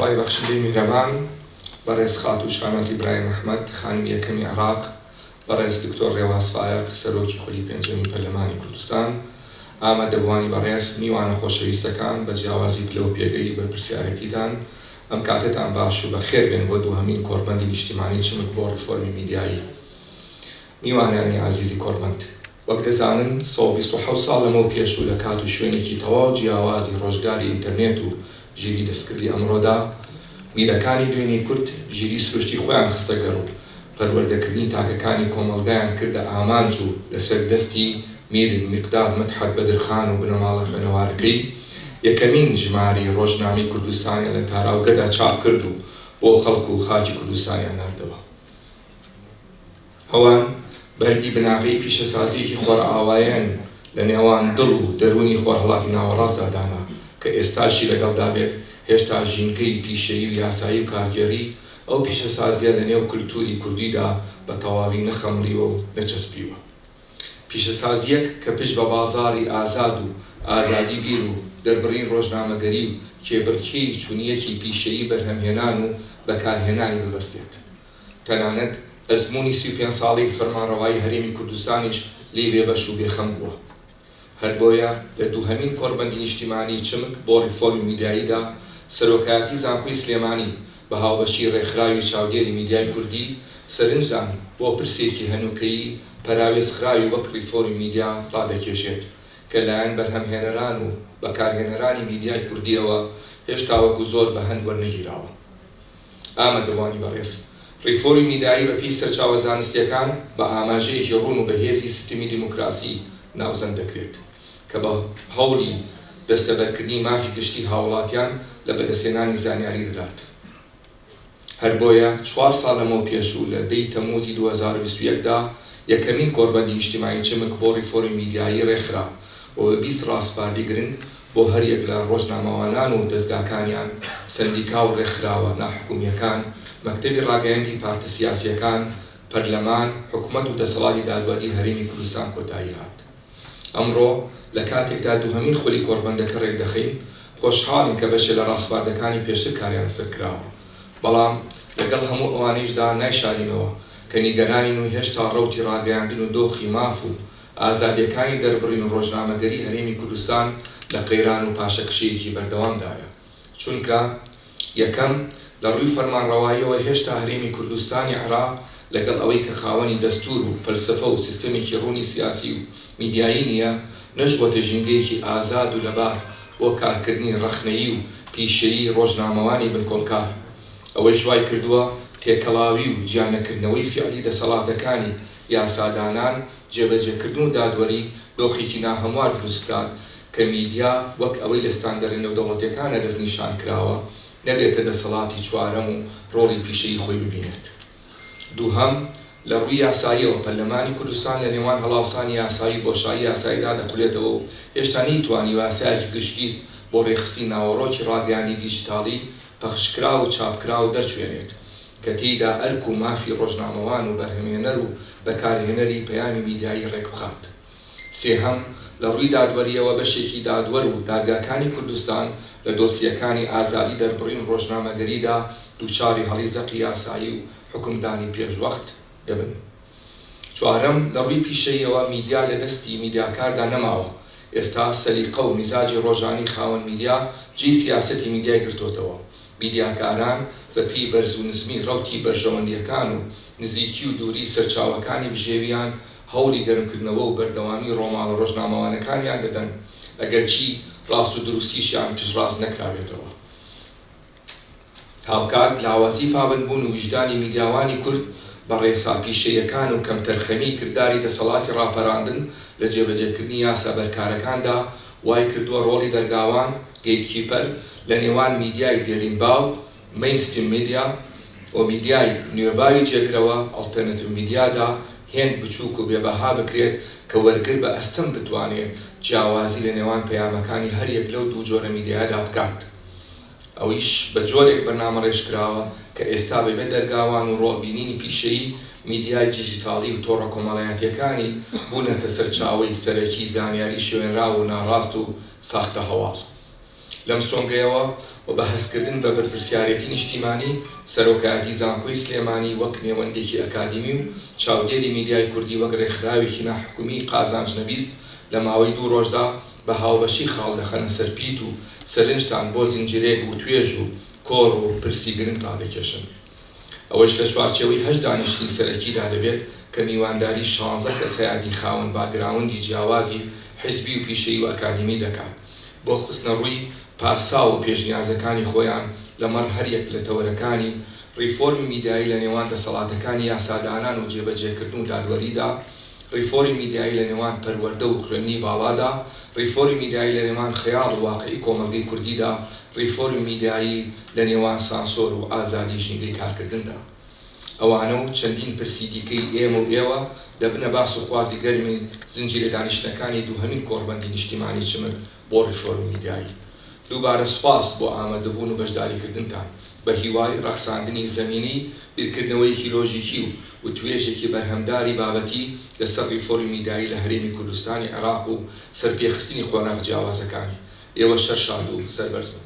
خوای بەخشندەی میهرەبان، بەڕێز خاتوو شاناز ئیبراهیم ئەحمەد، خانمی یەکەمی عێراق، بەڕێز دکتۆر ڕێواز فایەق، سەرۆکی خولی پێنجەمی پەرلەمانی کوردستان، ئامادەبووانی بەڕێز، میوانە خۆشەویستەکان، بە جیاوازی پلە و پێگەی و بەرپرسیارێتیتان، ئەم کاتەتان باش و بەخێر بێن بۆ دووهەمین کۆڕبەندی نیشتیمانی چمک بۆ ڕیفۆرمی میدیایی. میوانانی ئازیزی کۆڕبەند، وەک دەزانن 127 ساڵ لەمەو پێش و لە کات و شوێنێکی تەواو جیاوازی ڕۆژگاری ئینتەرنێت و ژیری دەستکردی ئەمڕۆدا، میرەکانی دوێنێی کورد ژیری سروشتی خۆیان خستە گەڕ و پەروەردەکردنی تاکەکانی کۆمەڵگایان کردە ئامانج و لەسەر دەستی میر میقداد مدحەت بەدرخان و بنەماڵە خوێنەوارەکەی یەکەمین ژمارەی ڕۆژنامەی کوردستانیان لە تاراوگەدا چاپ کرد و بۆ خەڵک و خاکی کوردستانیان ناردەوە. ئەوان بەردی بناغەی پیشەسازییەکی خۆرئاوایان لە نێوان دڵ و دەروونی خۆرهەڵاتی ناوەڕاستدا دانا کە ئێستاشی لەگەڵدا بێت هێشتا ژینگەی پیشەیی و یاسایی و کارگێڕی ئەو پیشەسازییە لە نێو کولتووری کوردیدا بە تەواوی نەخەمڵیوە و نەچەسپیوە. پیشەسازییەک کە پشت بە بازاڕی ئازاد و ئازادی بیر و دەربڕین ڕۆژنامەگەری و کێبڕکێی چونیەکی پیشەیی بەرهەمهێنان و بەکارهێنانی ببەستێت. تەنانەت ئەزموونی 35 ساڵەی فەرمانڕەوایی هەرێمی کوردستانیش لێی بێبەش و بێخەم بووە. هەر بۆیە لە دووهەمین کۆڕبەندی نیشتیمانیی چمک بۆ ڕیفۆرمی میدیاییدا، سەرۆکایەتی زانکۆی سلێمانی بە هاوبەشی ڕێکخراوی چاودێری میدیای کوردی، سەرنجدان بۆ پرسێکی هەنووکەیی پەراوێزخراوی وەک ڕیفۆرمی میدیا ڕادەکێشێت کە لایەن بەرهەمهێنەران و بەکارهێنەرانی میدیای کوردییەوە هێشتا وەکو زۆر بە هەند وەرنەگیراوە. ئامادەبوانی بەڕێز، ڕیفۆرمی میدایی بە پێی سەرچاوە زانستییەکان بە ئاماژەیەکی ڕوون و بەهێزی سیستمی دیموکراسی ناوزەند دەکرێت کە بە هەوڵی دەستەبەرکردنی مافی گشتی هاوڵاتیان لە بەدەستهێنانی زانیاری دەدات. هەر بۆیە چوار ساڵ لەمەوپێش و لە دە ی تەمموزی 2021 دا یەکەمین کۆڕبەندی نیشتیمانی چمک بۆ ڕیفۆرمی میدیایی ڕێکخرا و بە 20 ڕاسپاردی گرنگ بۆ هەریەک لە ڕۆژنامەوانان و دەزگاکانیان، سەندیکا و ڕێکخراوە ناحکومییەکان، مەکتەبی ڕاگەیاندی پارتە سیاسییەکان، پەرلەمان، حکومەت و دەسەڵاتی دادوەری هەرێمی کوردستان کۆتایی هات. ئەمڕۆ لە کاتێکدا دووهەمین خولی کۆڕبەندەکە ڕێکدەخەین، خۆشحاڵین کە بەشێ لە ڕاسپاردەکانی پێشتر کاریان لەسەر کراوە، بەڵام لەگەڵ هەموو ئەوانەیشدا نایشارینەوە کە نیگەرانین و هێشتا ڕەوتی ڕاگەیاندن و دۆخی ماف و ئازادییەکانی دەربڕین و ڕۆژنامەگەری هەرێمی کوردستان لە قەیران و پاشەکشەیەکی بەردەوامدایە. چونکە، یەکەم، لە ڕووی فەرمانڕەواییەوە هێشتا هەرێمی کوردستانی عێراق لەگەڵ ئەوەی کە خاوەنی دەستوور و فەلسەفە و سیستەمێکی ڕوونی سیاسی و میدیایی نییە، نەشبووەتە ژینگەیەکی ئازاد و لەبار بۆ کارکردنی ڕەخنەیی و پیشەیی ڕۆژنامەوانی بنکۆڵکار. ئەوەیش وای کردووە تێکەڵاوی و جیانەکردنەوەی فیعلی دەسەڵاتەکانی یاسادانان، جێبەجێکردن و دادوەری دۆخێکی ناهەموار دروست بکات کە میدیا وەک ئەوەی لە ستاندەرە نێودەوڵەتیەکانە دەستنیشان کراوە نەبێتە دەسەڵاتی چوارەم و ڕۆڵی پیشەیی خۆی ببینێت. دووهەم، لە ڕووی یاساییەوە پەرلەمانی کوردستان لە نێوان هەڵاوسانی یاسایی و بۆشایی یاساییدا دەخولێتەوە و هێشتا نەیتوانیوە یاسایەکی گشتگیر بۆ ڕێکخستنی ناوەڕۆکی ڕاگەیاندنی دیجیتاڵی پەخشکراو و چاپکراو دەرچوێنێت کە تێیدا ئەرک و مافی ڕۆژنامەوان و بەرهەمهێنەر و بەکارهێنەری پەیامی میدیایی ڕێکبخات. سێهەم، لە ڕووی دادوەرییەوە بەشێکی دادوەر و دادگاکانی کوردستان لە دۆسییەکانی ئازادی دەربڕین و ڕۆژنامەگەریدا دووچاری هەڵی زەقی یاسایی و حوکمدانی پێشوەخت دەبن. چوارەم، لە ڕووی پیشەییەوە میدیا لە دەستی میدیاکاردا نەماوە، ئێستا سەلیقە و میزاجی ڕۆژانەی خاوەن میدیا جێی سیاسەتی میدیای گرتۆتەوە. میدیاکاران بە پێی بەرز و نزمی ڕەوتی بەرژەوەندییەکان و نزیکی و دووری سەرچاوەکانی بژێویان هەوڵی گەرمکردنەوە و بەردەوامی ڕۆماڵە ڕۆژنامەوانەکانیان دەدەن، ئەگەرچی ڕاست و دروستیشیان پشتڕاست نەکرابێتەوە. هاوکات لاوازی پابەندبوون و ویژدانی میدیاوانی کورد بە ڕێسا پیشەییەکان و کەمتەرخەمیی کرداری دەسەڵاتی ڕاپەراندن لە جێبەجێکردنی یاسا بەرکارەکاندا وای کردووە ڕۆڵی دەرگاوان، Gatekeeper، لە نێوان میدیای دێرینباو، Mainstream Media، و میدیای نوێباوی جێگرەوە، Alternative Media، دا هێند بچووک و بێبەها بکرێت کە وەرگر بە ئەستەم بتوانێ جیاوازی لە نێوان پەیامەکانی هەریەک لەو دوو جۆرە میدیایەدا بکات. ئەویش بە جۆرێک بەرنامەڕێژکراوە کە ئێستا بەبێ دەرگاوان و ڕۆڵبینینی پیشەیی، میدیای دیجیتاڵی و تۆڕە کۆمەڵایەتییەکانی بوونەتە سەرچاوەی سەرەکی زانیاری شێوێنراو و ناڕاست و ساختە هەواڵ. لەم سۆنگەیەوە و بە هەستکردن بە بەرپرسیارێتی نیشتیمانی، سەرۆکایەتی زانکۆی سلێمانی وەک نێوەندێکی ئەکادیمی و چاودێری میدیای کوردی وەک رێکخراوێکی ناحکومی قازانج نەویست لە ماوەی دوو رۆژدا بە هاوبەشی خاڵ دەخەنە سەر پیت و سەرنجتان بۆ زنجیرەیەک وتوێژ و کۆڕ و پرسی گرنگ رادەکێشن. ئەوەش لە چوارچێوەی هەشت دانیشتنی سەرەکیدا دەبێت کە میوانداری شانزە کەسایەتی خاوەن باکگراوندی جیاوازی حزبی و پیشەیی و ئەکادیمی دەکات بۆ خستنەڕووی پاساو و پێشنیازەکانی خۆیان لەمەڕ هەریەک لە تەوەرەکانی، ڕیفۆرمی میدیایی لە نێوان دەسەڵاتەکانی یاسادانان و جێبەجێکردن و دادوەریدا، ڕیفۆری میدیایی لە نێوان پەروەردە و خوێندنی باڵادا، ڕیفۆری میدیایی لە نێوان خەیاڵ و واقعی کۆمەڵگەی کوردیدا، ڕیفۆرمی میدیایی لە نێوان سانسۆر و ئازادی ژینگەی کارکردندا. ئەوانە و چەندین پرسی دیکەی ئێمە و ئێوە دەبنە باس و خوازی گەرمی زنجیرە دانیشتنەکانی دووهەمین کۆڕبەندی نیشتیمانی چمک بۆ ڕیفۆرمی میدیایی. دووبارە سوپاس بۆ ئامادەبوون و بەشداریکردنتان. بە هیوای ڕەخساندنی زەمینەی بیرکردنەوەیەکی لۆژیکی و وتوێژێکی بەرهەمداری بابەتی لەسەر ڕیفۆرمی میدیایی لە هەرێمی کوردستانی عێراق و سەرپێخستنی قۆناغ جیاوازەکانی. ئێوەش هەر شاد و سەربەرز بن.